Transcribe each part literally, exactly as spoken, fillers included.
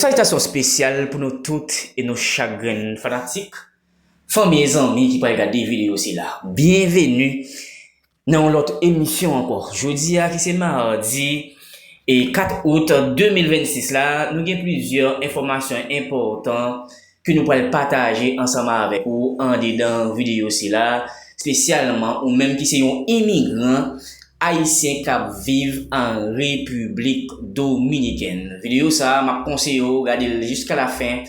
Salitasyon espesyal pou nou tout e nou chak grenn fanatik, fanmi e zanmi ki pral gade videyo sila. Byenveni nan yon lòt emisyon ankò. Jodi a ki se madi e kat out de mil vennsis la, nou gen plizyè enfòmasyon enpòtan ke nou pral pataje ansanm avèk ou andedan videyo sila, espesyalman ou menm ki se yon imigran ayisyen k ap viv an Repiblik Dominikèn. Videyo sa a, m ap konseye w gade l jiska lafen,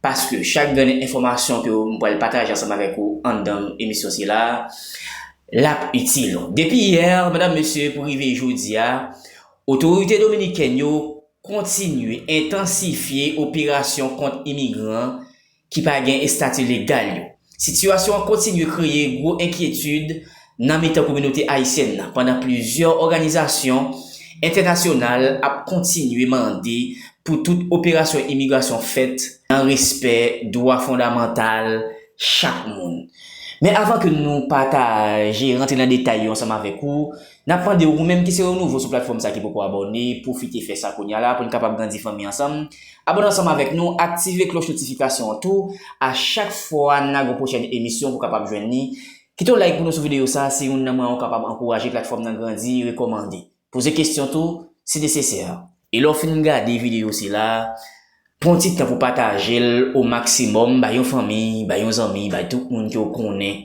paske chak grenn enfòmasyon ke m pral pataje ansanm avèk ou anndan emisyon sila, l ap itil ou. Depi yè, medam, mesye, pou rive jodi a, otorite dominikèn yo kontinye entansifye operasyon kont imigran ki pa gen estati legal yo. Sitiyasyon an kontinye kreye gwo enkyetid nan mitan kominote ayisyèn nan, pandan plizyè òganizasyon entènasyonal ap kontinye mande pou tout operasyon imigrasyon fèt nan respè dwa fondamantal chak moun. Men avan ke nou pataje, rantre nan detay yo ansanm avèk ou, n ap mande w, ou menm ki se yon nouvo sou platfòm sa ki poko abòne, pwofite fè sa kounye a la pou n kapab grandi fanmi ansanm. Abòne ansanm avèk nou, aktive klòch notifikasyon an tou. A chak fwa n a gon pwochèn emisyon, pou w kapab jwenn li. Kite yon like pou nou sou videyo sa, se youn nan mwayen ou kapab ankouraje platfòm nan grandi, rekòmande. Poze kesyon tou, si nesesè. E lè w fin gade videyo sila, pran ti tan pou pataje l o maksimòm, bay yon fanmi, bay yon zanmi, bay tout moun ke w konnen,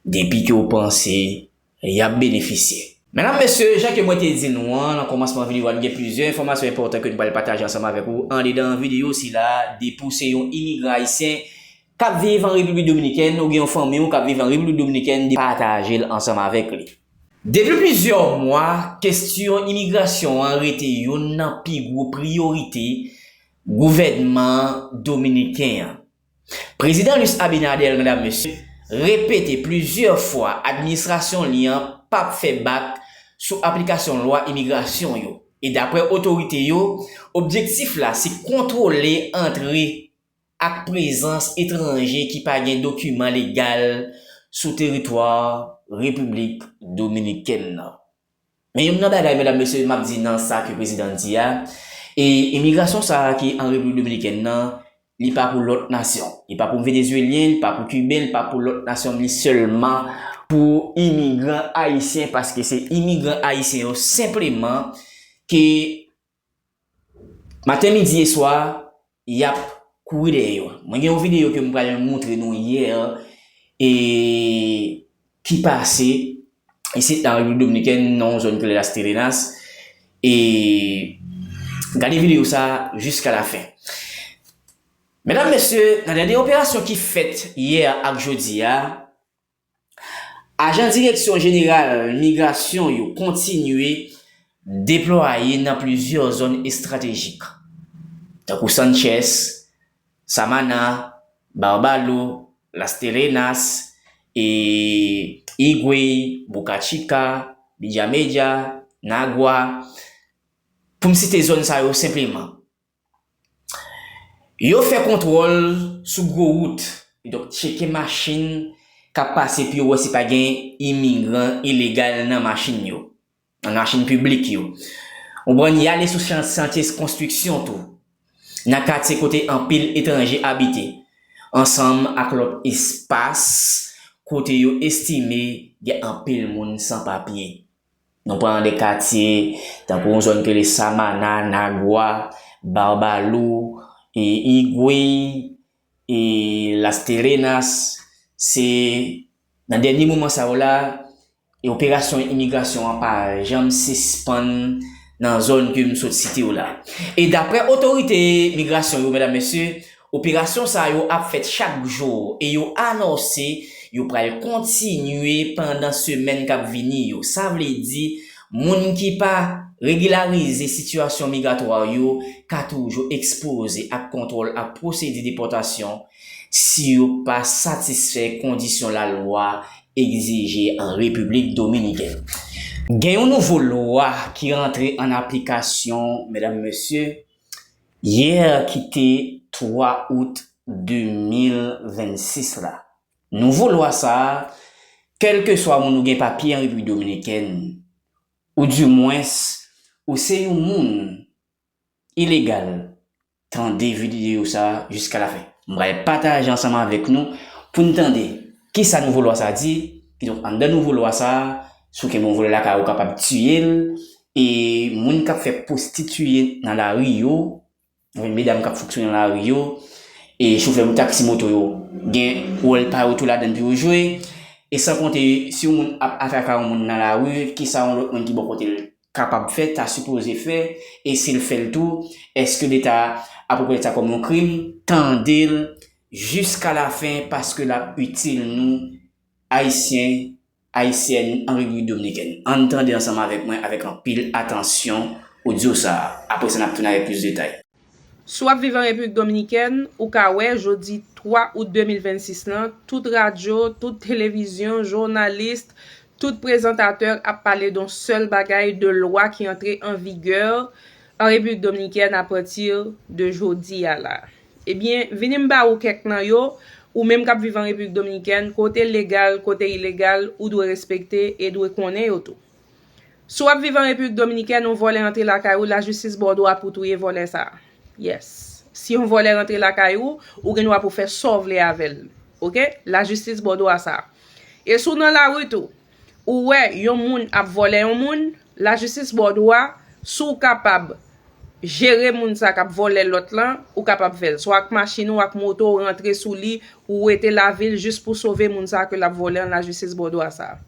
depi ke w panse y ap benefisye. Medam, mesye, jan ke mwen te di nou an, nan kòmansman videyo a, nou gen plizyè enfòmasyon enpòtan ke nou pral pataje ansanm avèk ou andedan videyo sila. Depi w se yon imigran ayisyen k ap viv an Repiblik Dominikèn, ou gen yon fanmi w k ap viv an Repiblik Dominikèn, pataje l ansanm avèk li. Depi plizyè mwa, kesyon imigrasyon an rete youn nan pi gwo priyorite gouvènman dominiken an. Prezidan Luis Abinader, medam, mesye, repete plizyè fwa administrasyon li an p ap fè bak sou aplikasyon lwa imigrasyon yo. E daprè otorite yo, objektif la se kontwole antre ak prezans etranje ki pa gen dokiman legal sou teritwa Repiblik Dominikèn nan. Men youn nan bagay, medam, mesye, m ap di nan sa ke prezidan di a, e imigrasyon sa a ki an Repiblik Dominikèn nan, li pa pou lòt nasyon. Li pa pou Venezuelyen, li pa pou Kiben, li pa pou lòt nasyon, li sèlman pou imigran ayisyen, paske se imigran ayisyen yo senpleman ke maten, midi e swa, y ap kouri dèyè yo. Mwen gen yon videyo ke m pral moutre nou yè e ki pase isit nan Repiblik Dominikèn, nan yon zòn ki rele Las Terrenas. E gade videyo sa jiska lafen. Medam, mesye, nan dènye operasyon ki fèt yè ak jodi a, ajan Direksyon Jeneral Migrasyon yo kontinye deplwaye nan plizyè zòn estratejik, tankou Sanchez, Samana, Barbalo, Las Terrenas, e Higüey, Boca Chica, Villamedia, Nagua, pou m site zòn sa yo senpleman. Yo fè kontwòl sou gwo wout, donk tcheke machin k ap pase pou yo wè si pa gen imigran ilegal nan machin yo, nan machin piblik yo. Ou konprann, y ale sou chan-, chantye konstriksyon tou, nan katye kote anpil etranje abite, ansanm ak lòt espas kote yo estime gen anpil moun san papye. Nou pran de katye tankou yon zòn ki rele Samana, Nagua, Barbalou, e Higüey, e Las Terrenas. Se nan dènye moman sa yo la, e operasyon imigrasyon an pa janm sispann nan zòn ke m sot site yo la. E daprè otorite migrasyon yo, medam, mesye, operasyon sa yo ap fèt chak jou e yo anonse yo pral kontinye pandan semèn k ap vini yo. Sa vle di, moun ki pa regilarize sitiyasyon migratwa yo ka toujou ekspoze ak kontwòl ak pwosedi depòtasyon si yo pa satisfè kondisyon lalwa egzije an Repiblik Dominikèn. Gen yon nouvo lwa ki rantre an aplikasyon, medam, mesye, yè ki te twa out de mil vennsis la. Nouvo lwa sa a, kèlkeswa moun ou gen papye an Repiblik Dominikèn, oudimwens ou se yon moun ilegal, tande videyo sa a jiska lafen. M pral pataje ansanm avèk nou pou n tande kisa nouvo lwa sa a di. Kidonk, anndan nouvo lwa sa a, si w gen yon vòlè lakay ou, kapab tiye l. E moun k ap fè pwostitiye nan lari yo, oubyen medam k ap fonksyone nan lari yo, e chofè taksi moto yo, gen wòl pa yo tou ladan pou yo jwe. E san konte, si yon moun ap atake yon moun nan lari, kisa yon lòt moun ki bò kote l kapab fè, ta sipoze fè, e si l fè l tou, èske Leta ap rekonèt sa kòm yon krim? Tande l jiska lafen, paske l ap itil nou, Ayisyen, Ayisyèn an Repiblik Dominikèn. Ann tande ansanm avèk mwen avèk anpil atansyon odyo sa a. Apre sa, n ap tounen avèk plis detay. Si w ap viv an Repiblik Dominikèn, ou ka wè jodi twa out de mil vennsis lan, tout radyo, tout televizyon, jounalis, tout prezantatè ap pale de yon sèl bagay, de lwa ki antre an vigè an Repiblik Dominikèn apati de jodi a la. Ebyen, vini m ba ou kèk nan yo, ou menm k ap viv an Repiblik Dominikèn, kote legal, kote ilegal, ou dwe respekte e dwe konnen yo tou. Si w ap viv an Repiblik Dominikèn, yon vòlè antre lakay ou, lajistis ba w dwa pou touye vòlè sa a. Yes. Si yon vòlè rantre lakay ou, ou gen dwa pou fè sa w vle avè l. Oke? Lajistis ba w dwa sa a. E si w nan lari tou, ou wè yon moun ap vòlè yon moun, lajistis ba w dwa, si w kapab jere moun sa k ap vòlè lòt lan, ou kapab fè l. Swa ak machin ou, ak moto, ou rantre sou li, ou wete lavi l jis pou sove moun sa ke l ap vòlè an, lajistis ba w dwa sa a.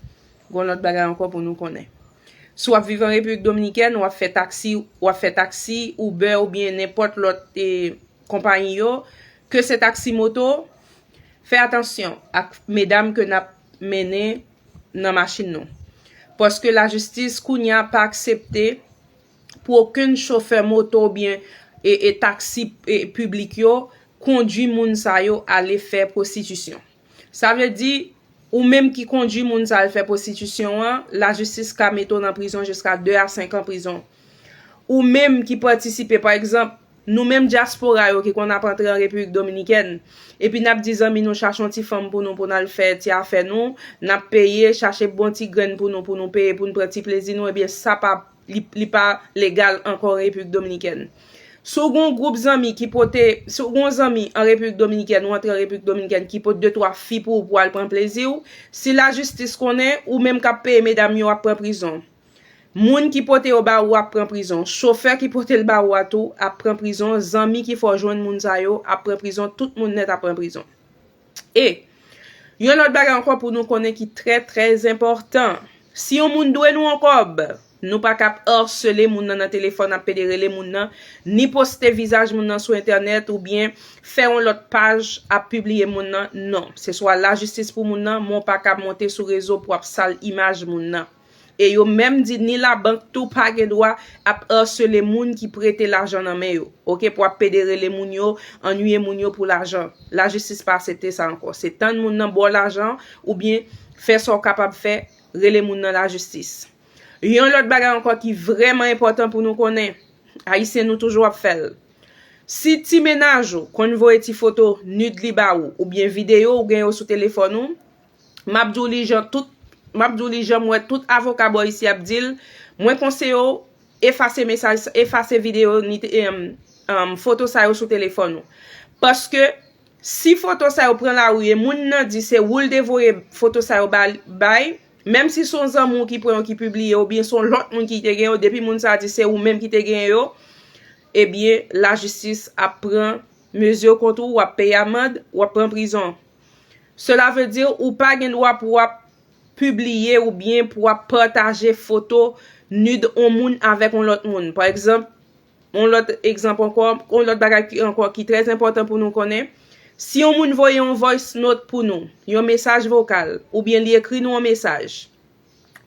Gon lòt bagay ankò pou nou konnen. Si w ap viv an Repiblik Dominikèn, w ap fè taksi, w ap fè taksi, Uber oubyen nenpòt lòt, e, konpayi yo, ke se taksi moto, fè atansyon ak medam ke n ap mennen nan machin nou. Paske lajistis kounye a pa aksepte pou okenn chofè moto oubyen, e, e taksi, e, piblik yo kondui moun sa yo ale fè pwostitisyon. Sa vle di, ou menm ki kondui moun sa al fè pwostitisyon an, lajistis ka mete w nan prizon jiska de a senk an prizon. Ou menm ki patisipe, pa egzanp, nou menm dyaspora yo ki konn ap antre an Repiblik Dominikèn, epi n ap di zanmi nou chache yon ti fanm pou nou, pou n al fè ti afè nou, n ap peye, chache bon ti grenn pou nou, pou nou peye, pou n pran ti plezi nou, ebyen sa pa, li, li pa legal ankò an Repiblik Dominikèn. Si w gen yon gwoup zanmi ki pote, si w gen yon zanmi an Repiblik Dominikèn, ou antre an Repiblik Dominikèn, ki pote de twa fi pou ou pou al pran plezi w, si lajistis konnen, ou menm k ap peye medam yo ap pran prizon. Moun ki pote yo ba ou ap pran prizon. Chofè ki pote l ba ou a tou ap pran prizon. Zanmi ki fè w jwenn moun sa yo ap pran prizon. Tout moun nèt ap pran prizon. E yon lòt bagay ankò pou nou konnen ki trè, trè enpòtan. Si yon moun dwe nou yon kòb, nou pa ka ap asele moun nan nan telefòn, ap pede rele moun nan, ni poste vizaj moun nan sou entènèt, oubyen fè yon lòt paj ap pibliye moun nan. Non, se swa lajistis pou moun nan, men w pa ka monte sou rezo pou ap sal imaj moun nan. E yo menm di ni labank tou pa gen dwa ap asele moun ki prete lajan nan men yo, oke, pou ap pede rele moun yo, annuiye moun yo pou lajan. Lajistis pa aksepte sa ankò. Se tann moun nan ba w lajan oubyen fè sa w kapab fè, rele moun nan lajistis. Yon lòt bagay ankò ki vrèman enpòtan pou nou konnen, Ayisyen nou toujou ap fè l. Si ti mennaj ou konn voye ti foto nude li ba ou oubyen videyo ou gen yo sou telefòn ou, m ap di w li jan tout, m ap di w li jan m wè tout avoka bò isi ap di l, mwen konseye w efase mesaj, efase videyo, ni, em, em, foto sa yo sou telefòn ou. Paske si foto sa yo pran lari e moun nan di se ou l te voye foto sa yo ba-, bay, menm si se yon zanmi w ki pran yo, ki pibliye, oubyen se yon lòt moun ki te gen yo, depi moun sa a di se ou menm ki te gen yo, ebyen, lajistis ap pran mezi kont ou, w ap peye amann, w ap pran prizon. Cela veut dire ou pa gen dwa pou w ap pibliye oubyen pou w ap pataje foto nude yon moun avèk yon lòt moun. Pa egzanp, yon lòt egzanp ankò, yon lòt bagay ki, ankò ki trè enpòtan pou nou konnen, si yon moun voye yon voice note pou nou, yon mesaj vokal, oubyen li ekri nou yon mesaj,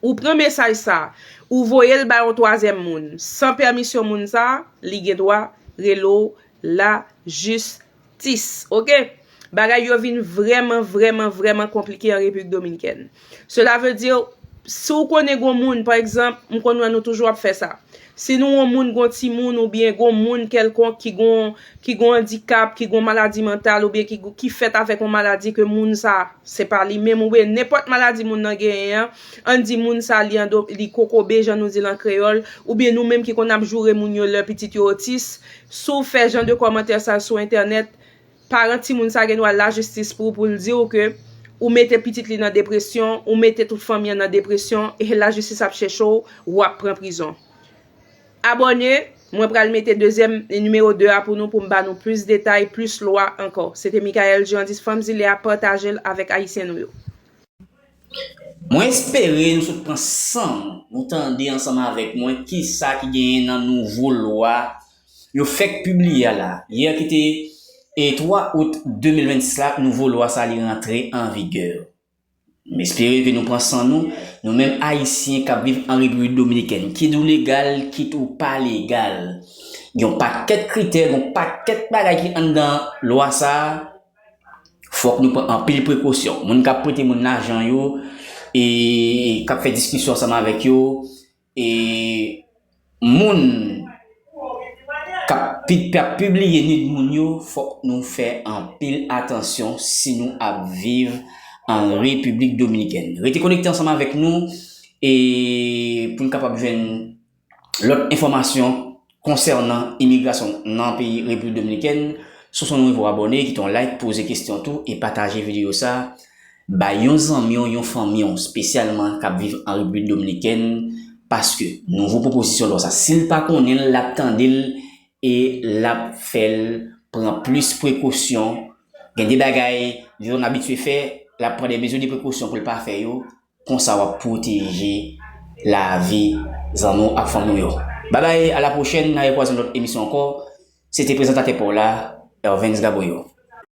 ou pran mesaj sa, ou voye l bay yon twazyèm moun, san pèmisyon moun sa, li gen dwa rele w lajistis, oke? Bagay yo vin vrèman, vrèman, vrèman konplike an Repiblik Dominikèn. Cela veut dire, Si w konnen gon moun, pa egzanp, m konn wè nou toujou ap fè sa. Si nou wè yon moun gon timoun oubyen gon moun kèlkonk ki gon, ki gon andikap, ki gon maladi mantal oubyen ki, ki fèt avèk yon maladi ke moun sa, se pa li menm oubyen nenpòt maladi moun nan genyen an, ann di moun sa li an do, li kokobe, jan nou di l an kreyòl, oubyen nou menm ki konn ap joure moun yo lè pitit yo otis, si w fè jan de kòmantè sa sou entènèt, paran timoun sa gen dwa al lajistis pou, pou l di w ke ou mete pitit li nan depresyon, ou mete tout fanmi an nan depresyon, e lajistis ap chèche w, w ap pran prizon. Abòne, mwen pral mete dezyèm nimewo de a pou nou, pou m ba nou plis detay, plis lwa ankò. Se te Michael Durandis, Fanm Zile a, pataje l avèk Ayisyen nou yo. Mwen espere nou sot pran san nou, nou tande ansanm avèk mwen kisa ki genyen nan nouvo lwa yo fèk pibliye a la. Yè ki te e twa out de mil vennsis la, nouvo lwa sa li rantre an vigè. M espere ke nou pran san nou, nou menm Ayisyen k ap viv an Repiblik Dominikèn, kit ou legal, kit ou pa legal. Gen yon pakèt kritè, gen yon pakèt bagay ki anndan lwa sa a. Fòk nou pran anpil prekosyon. Moun k ap prete moun lajan yo, e k ap fè diskisyon ansanm avèk yo, e moun k ap pi- k ap pibliye nud moun yo, fòk nou fè anpil atansyon si nou ap viv an Repiblik Dominikèn. Rete konekte ansanm avèk nou e pou n kapab jwenn lòt enfòmasyon konsènan imigrasyon nan peyi Repiblik Dominikèn. Sou son nouvo abòne, kite yon like, poze kesyon tou e pataje videyo sa a. Bay yon zanmi w, yon fanmi w, espesyalman k ap viv an Repiblik Dominikèn, paske nouvo pwopozisyon lwa sa, si l pa konnen l, l ap tande l e l ap fè l pran plis prekosyon. Gen de bagay li t abitye fè, l ap pran de mezi de prekosyon pou l pa fè yo. Konsa w ap pwoteje lavi zanmi w ak fanmi w yo. Babay, a la pwochèn, n a rekwaze nan lòt emisyon ankò. Se te prezantatè pa w la, Ervens Gabriel.